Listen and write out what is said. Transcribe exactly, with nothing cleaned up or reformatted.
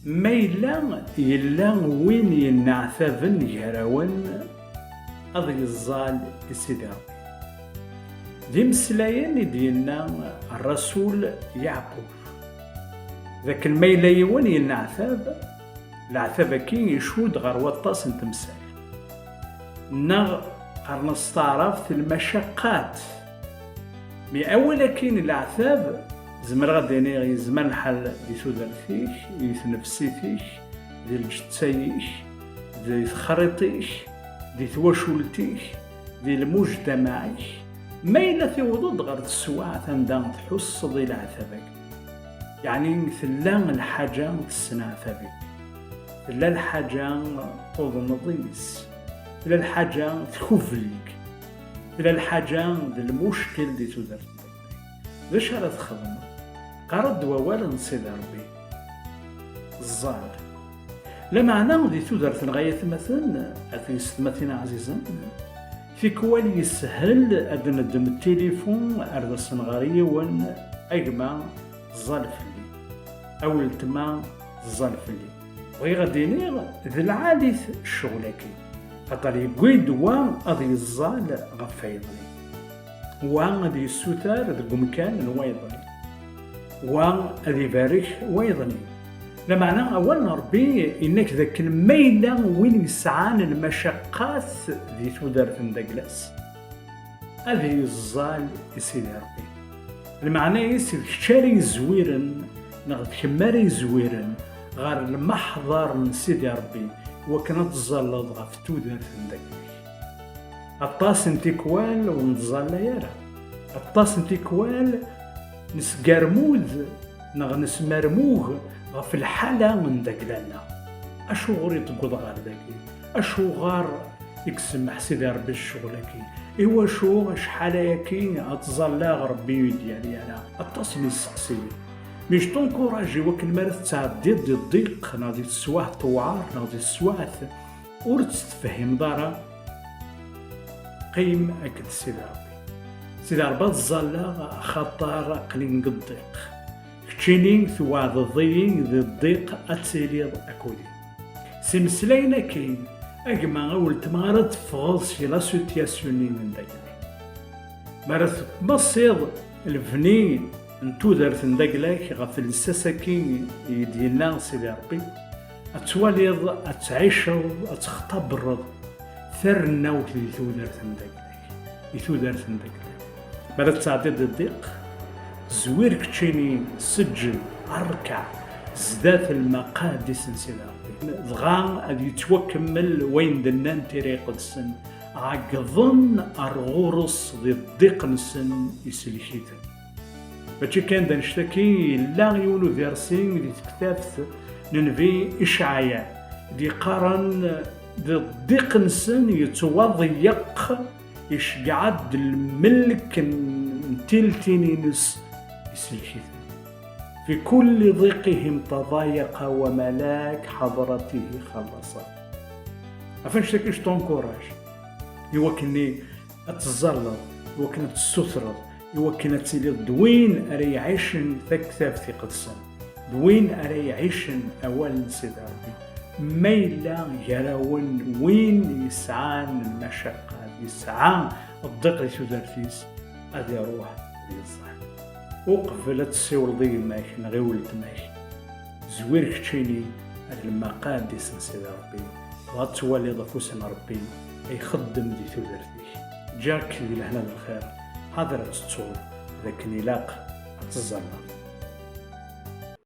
Ma yella yella win yenneɛtaben gar-awen, ad yeẓẓal i Sidi Ṛebbi. D imeslayen i d-yenna Rrasul Yeɛqub, d akken ma yella yiwen yenneɛtab, leɛtab-agi icudd ɣer waṭas n temsal, neɣ qqaren s taɛrabt lmacaqqat. Mi awal-agi n leɛtab, zemreɣ ad d-iniɣ yezmer lḥal di tudert-ik, di tnefsit-ik, di lǧetta-ik, di texriṭ-ik, di twacult-ik, di lmujtamaɛ-ik, ma yella tiwḍeḍ ɣer teswaɛt anda tḥusseḍ i leɛtab-agi, yeɛni tella lḥaǧa tesneɛtab-ik, tella lḥaǧa tuḍneḍ yes, tella lḥaǧa tkubel-ik, tella lḥaǧa d lmuckel di tudert. D acu ara txedmeḍ? Qqar-d wawal n Sidi Ṛebbi. Ẓẓal. Lameɛna di tudert-nneɣ ay atmaten, a tiyessetmatin ɛzizen, tikwal yeshel ad neddem tilifun ar d asen-ɣer yiwen, a gma, ẓẓal fell-i, a weltma, ẓẓal fell-i. Bɣiɣ ad d-iniɣ d lɛali-t ccɣel-agi, axaṭer yewwi-d wa ad yeẓẓal ɣef wayeḍ-nni, wa ad yessuter deg umkan n wayeḍ-nni, wa ad ibarek wayeḍ-nni. Lameɛna awal n Ṛebbi yenna-k d akken ma yella win yesɛan lmacaqqat di tudert n dagla-s, ad yeẓẓal i Sidi Ṛebbi. Lmeɛna-is d kečč ara yezwiren neɣ d kemm ara yezwiren ɣer lmeḥḍer n Sidi Ṛebbi, iwakken ad tẓalleḍ ɣef tudert n dagla-k. Aṭas n tikwal ur nettẓalla ara. Aṭas n tikwal nesgermud neɣ nesmermug ɣef lḥala n dagla-nneɣ. Acuɣer i tewweḍ ɣer dagi? Acuɣer i isemmeḥ Sidi Ṛebbi s ccɣel-agi? Iwacu acḥal ayagi ad tẓallaɣ Ṛebbi ur d-yerri ara? Aṭas n yisteqsiyen. Mi je t'encourage i wakken mi ara tettɛeddiḍ di ddiq neɣ di teswaɛt tewɛer neɣ di teswaɛt ur tt-tefhimeḍ ara, qqim akked Sidi Ṛebbi. Sidi Ṛebbi ad ẓẓalleɣ axaṭer aql-i deg ddiq. Keččini tweɛdeḍ-iyi di ddiq ad tiliḍ akked-i. S imeslayen-agi, a gma a weltma ara teffɣeḍ si la situation-nni n dagla. Mi ara temmasiḍ lebni n tudert n dagla-k ɣef lsas-agi i d-yenna Sidi Ṛebbi, ad twaliḍ, ad tɛiceḍ, ad textabreḍ tarennawt di tudert n dagla-k, di tudert n dagla-k. Mi ara tettɛeddiḍ di ddiq, zwir keččini, seǧǧed, rkeɛ, zdat lmaqadis n Sidi Ṛebbi. Dɣa ad yettwakemmel wayen d-nnant Tira Iqedsen, ɛeggḍen ar ɣur-s di ddiq-nsen, isellek-iten. Mačči kan d annect-agi, yella yiwen uversi di tektabt n Nnbi Icɛaya d-yeqqaren, di ddiq-nsen yettwaḍeyyeq, iceggeɛ-d lmelk n tiltin-ines, isellek-iten. في كل ضيقهم تضايق وملاك حضرته خلصه. Ɣef annect-agi je t'encourage i wakken ad tẓalleḍ, i wakken ad tessutreḍ, i wakken ad tiliḍ d win ara iɛicen taktabt iqedsen, d win ara iɛicen awal n Sidi Ṛebbi. Ma yella gar-awen win yesɛan lmacaqat, yesɛa ddiq di tudert-is, ad iṛuḥ ad yeẓẓal. Uqbel ad tessiwleḍ i gma-k neɣ i weltma-k, zwir keččini ar lmaqadis n Sidi Ṛebbi, dɣa ad twaliḍ afus n Ṛebbi ixeddem di tudert-ik. Ǧǧiɣ-k di lehna d lxir, ḥader ad tettuḍ d akken ilaq ad teẓẓalleḍ.